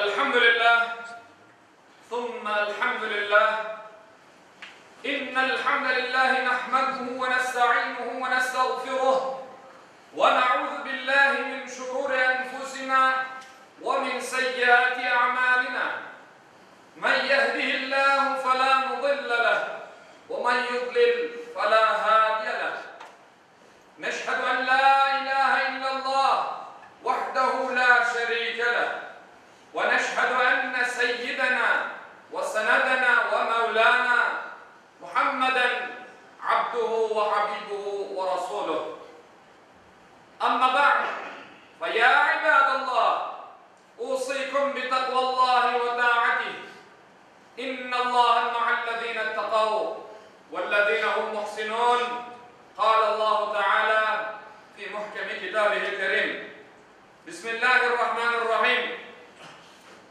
Elhamdülillah, ثم الحمد لله إن الحمد لله نحمده ونستعينه ونستغفره ونعوذ بالله من شرور أنفسنا ومن سيئات أعمالنا من يهده الله فلا مضل له ومن يضلل فلا هادي له نشهد أن لا إله إلا الله وحده لا شريك له ونشهد أن سيدنا وسندنا ومولانا محمدا عبده وحبيبه ورسوله أما بعد فيا عباد الله أوصيكم بتقوى الله وطاعته إن الله مع الذين اتقوا والذين هم محسنون قال الله تعالى في محكم كتابه الكريم بسم الله الرحمن الرحيم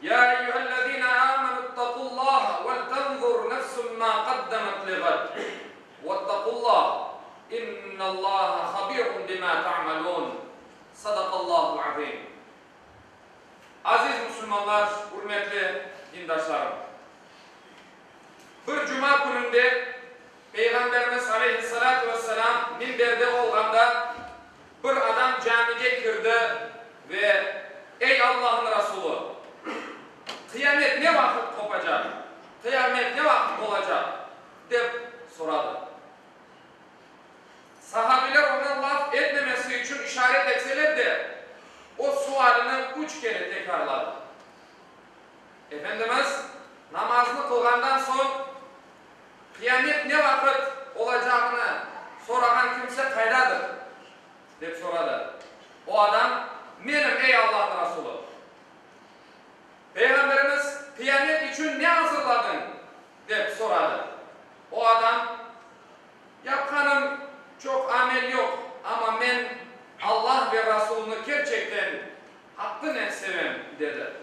يا أيها الذين آمنوا اتقوا الله ولتنظر نفس ما قدمت لغد واتقوا الله إن الله خبير بما تعملون صدق الله العظيم Aziz musulmanlar, ürmetli dindaşlarım! Bir cuma kününde Peyğamberimiz aleyhi-s-salâtu ve-s-selâm minberde olğanda, bir adam camige kirdi ve, Ey Allahnıñ Rasulı! Qıyamet ne vaqıt qopacaq? Qıyamet ne vaqıt olacaq? dep soradı. Sahabiler oña laf etmemesi içün işaret etseler de, o sualini üç kere tekrarladı. Efendimiz namaznı qılğandan soñ, Qıyamet ne vaqıt olacağını sorağan kimse qaydadır? dep soradı. O adam, Menim, ey Allahnıñ Rasulı! Peyğamberimiz, Qıyamet içün ne azırladıñ? dep soradı. O adam, Yapqanım çoq amel yoq, amma men Allah ve Rasulını kerçekten aqqınen sevem, dedi.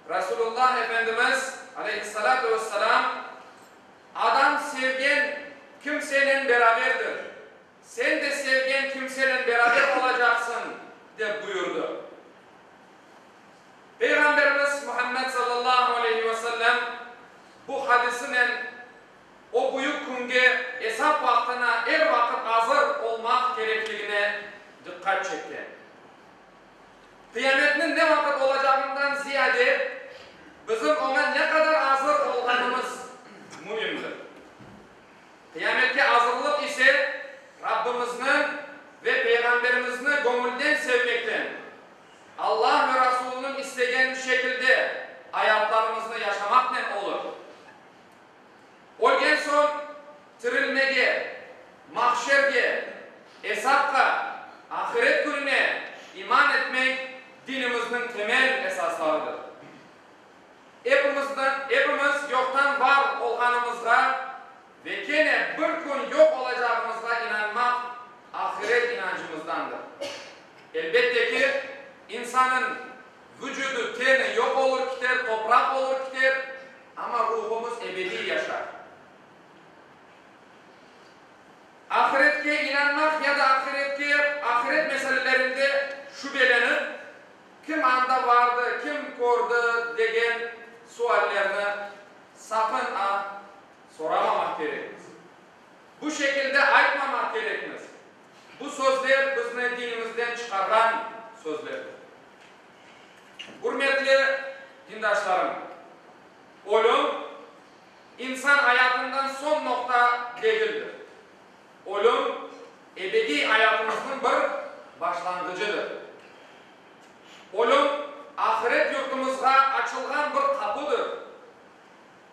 Rasulullah Efendimiz, aleyhi-s-salâtu ve-s-selâm, Adam sevgen kimsenen beraberdir, sen de sevgen kimsenen beraber olacaqsıñ, dep buyurdı. Peyğamberimiz Muhammed sallallahu aleyhi ve sellem bu hadisinen o büyük künge, esap vaqtına er vaqıt azır olmaq kerekligine diqqat çekken. Qıyametniñ ne vaqıt olacağından ziyade, bizim oña ne qadar azır olğanımız müimdir. Qıyametke azırlıq ise Rabbimizni ve Peyğamberimizni göñülden sevmekten, Allah ve Rasulınıñ istegen şekilde ayatlarımıznı yaşamaqnen olur. Ölgen soñ tirilmege, mahşerge, esapqa, ahiret kününe iman etmek dinimizniñ temel esaslarıdır. Epimizni, epimiz yoqtan bar olğanımızğa ve kene bir kün yoq olacağımızğa inanmaq ahiret inancımızdandır. Elbette ki, insanıñ vücudı, teni yoq olur kiter, topraq olur kiter, amma ruhumız ebediy yaşar. Ahiretke inanmaq ya da ahiretke, ahiret meselelerinde şübelenip, kim anda vardı, kim kördi degen suallerni saqın a soramamaq kerekmiz. Bu şekilde aytmamaq kerekmiz. Bu sözler bizni dinimizden çıqarğan sözlerdir. Ürmetli dindaşlarım, ölüm, insan ayatından soñ noqta degildir. Ölüm, ebediy ayatımıznıñ bir başlanğıcıdır. Ölüm, ahiret yurtumızğa açılğan bir qapudır.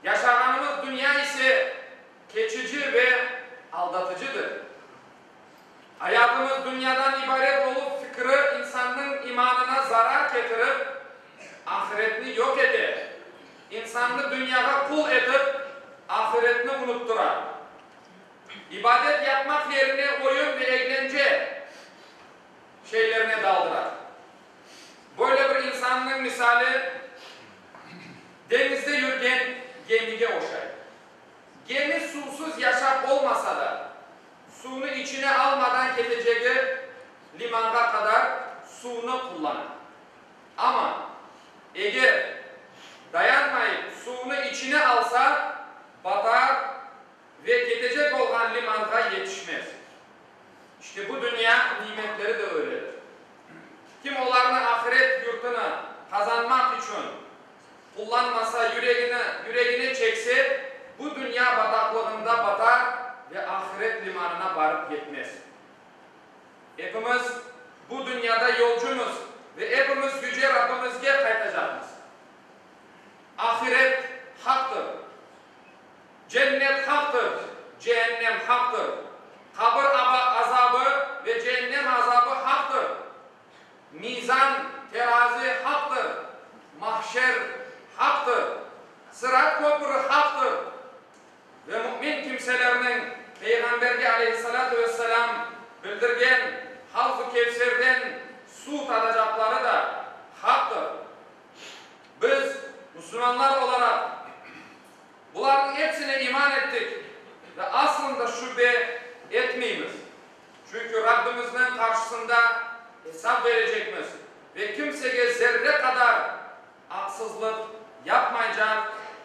Yaşağanımız dünya ise keçici ve aldatıcıdır. Ayatımız dünyadan ibaret oluv fikri insannıñ imanına zarar ketirip, ahiretni yoq ete, insannı dünyağa qul etip, ahiretni unuttıra. İbadet yapmaq yerine oyun ve eglence şeylerine daldıra. Böyle bir insannıñ misali deñizde yürgen gemige oşay. Gemi suvsuz yaşap olmasa da, suvnı içine almadan ketecegi limanğa qadar suvnı qullana. Amma. Eger dayanmayıp suvnı içine alsa, batar ve ketecek olğan limanğa yetişmez. İşte bu dünya nimetleri de öyledir. Kim olarnı ahiret yurtını qazanmaq içün qullanmasa, yüregini yüregine çekse, bu dünya bataqlığında batar ve ahiret limanına barıp yetmez. Epimiz bu dünyada yolcumız ve epimiz Yüce Rabbimizge qaytacaqmız. Ahiret haqtır. Cennet haqtır, ceennem haqtır. Qabır azabı ve ceennem azabı haqtır. Mizan, terazi, haqtır. Mahşer haqtır. Sırat köpüri haqtır. Ve mümin kimselerniñ Peyğamberge aleyhissalâtu vesselâm bildirgen Havz-ı Kevserden suv tadacaqları da haqtır. Biz, musulmanlar olaraq, bularnıñ epsine iman ettik ve aslında şübe etmeymiz. Çünki Rabbimizniñ qarşısında esap berecekmiz ve kimsege zerre qadar aqsızlıq yapmaycaq,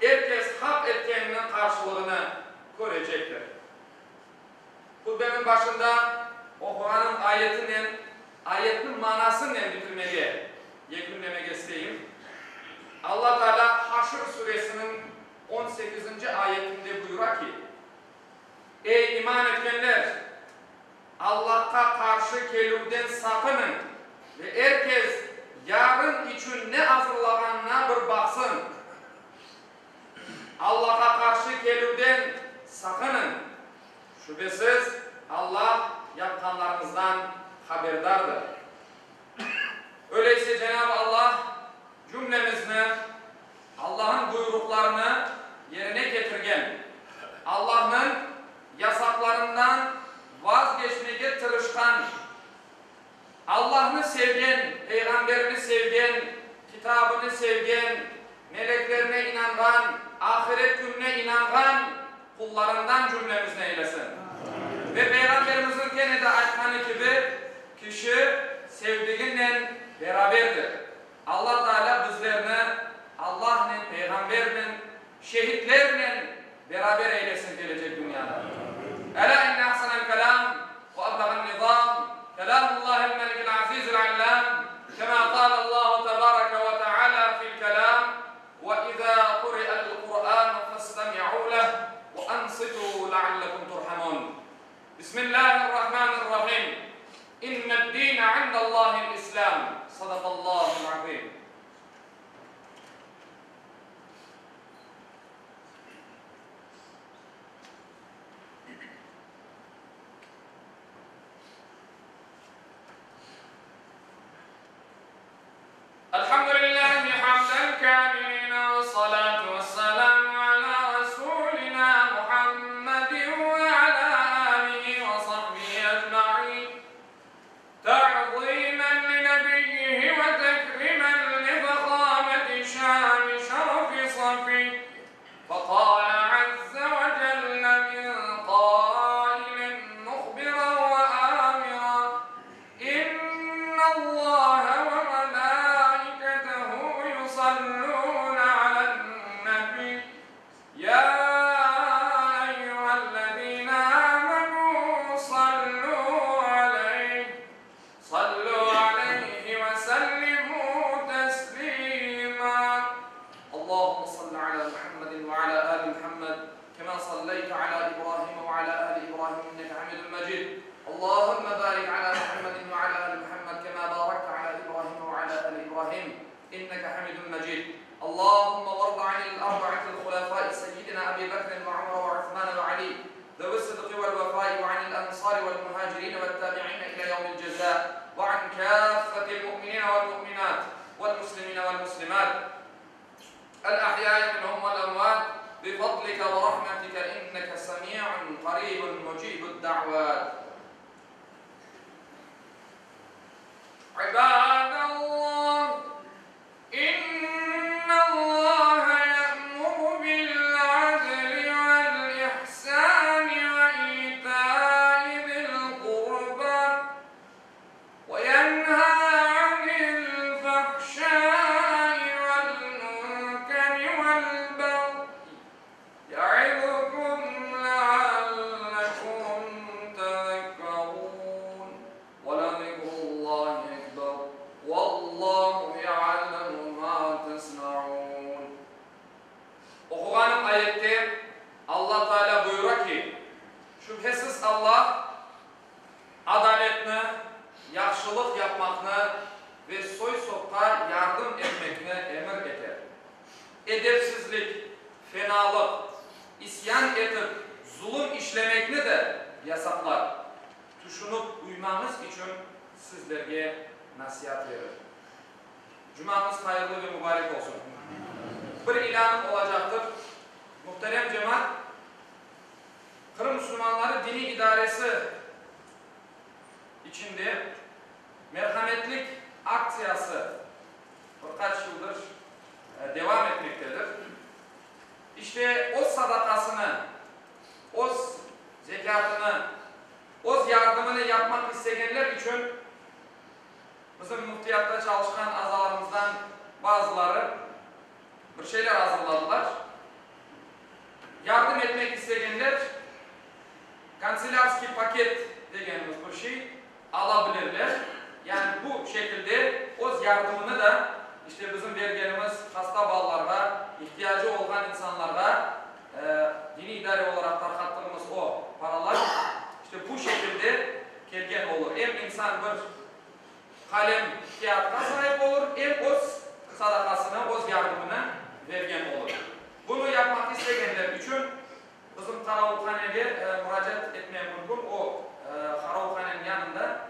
er kes haq etkeniniñ qarşılığını körecektir. Hutbeniñ başında oquğanım ayetinen, ayetniñ manasınen bitirmege, yekünlemege isteyim. Alla Taalâ Haşr suresiniñ on sekizinci ayetinde buyura ki, Ey, iman etkenler! Allahqa qarşı kelüvden saqınıñ ve er kes yarın içün ne azırlağanına bir baqsın. Allahqa qarşı kelüvden saqınıñ. Şübesiz, Allah yapqanlarıñızdan haberdardır. Öyleyse Cenab-ı Allah cümlemizni Allah'ın buyruqlarını yerine ketirgen, Allahnıñ yasaqlarından vazgeçmege tırışqan, Allahnı sevgen, Peyğamberini sevgen, Kitabını sevgen, meleklerine inanğan, ahiret kününe inanğan qullarından cümlemizni eylesin. Ve Peyğamberimizniñ kene de aytqanı kibi, kişi sevdiginen beraberdir. Alla Teala bizlerni Allahnen, Peyğambernen, şehitlernen beraber eylesin kelecek dünyada. Elâ inne ahsenel kelâm ve ebleğen nizâm kelâmullâhil melikil azîzil allâm kemâ kâlellâhu tebâreke ve teâlâ fil kelâm ve izâ kuri'el Kur'ânu festemi'û leh ve ansitû leallekum turhamûn. Bismillâhirrahmânirrahîm. İnned-dîne indellâhil-İslâm. Sadakallâhul-azîm. Elhamdülillahi hamden kâmilin ve-salâtu ve-selâmu alâ rasûlinâ Muhammedin ve alâ âlihi ve sahbihi ecmaîn. Ta'zîmen li nebiyyihi ve tekrîmen. Yahşılıq yapmaqnı ve soy-sopqa yardım etmekni emir eter. Edepsizlik, fenalıq, isyan etip zulum işlemekni de yasaqlar. Tüşünip uymañız içün sizlerge nasiat verir. Cumañız hayırlı ve mubarek olsun. Bir ilânım olacaqtır. Muhterem cemaat, Qırım musulmanları diniy idaresi içinde Merhametlik aktsiyası bir qaç yıldır devam etmektedir. İşte, öz sadaqasını, öz zekâtını, öz yardımını yapmaq istegenler içün bizim müftiyatta çalışqan azalarımızdan bazıları bir şeyler azırladılar. Yardım etmek istegenler kantselârskiy paket degenimiz bir şey ala bilirler. Yani bu şekilde öz yardımını da işte bizim bergenimiz hasta balalarğa, ihtiyacı olğan insanlarğa diniy idare olaraq tarqattığımız o paralar işte bu şekilde kelgen olur. Em insan bir qalem kâğıtqa saip olur, em öz sadaqasını, öz yardımını bergen olur. Bunı yapmaq istegenler içün bizim qaravulhanege muracaat etmek mümkün. O, qaravulhaneniñ yanında.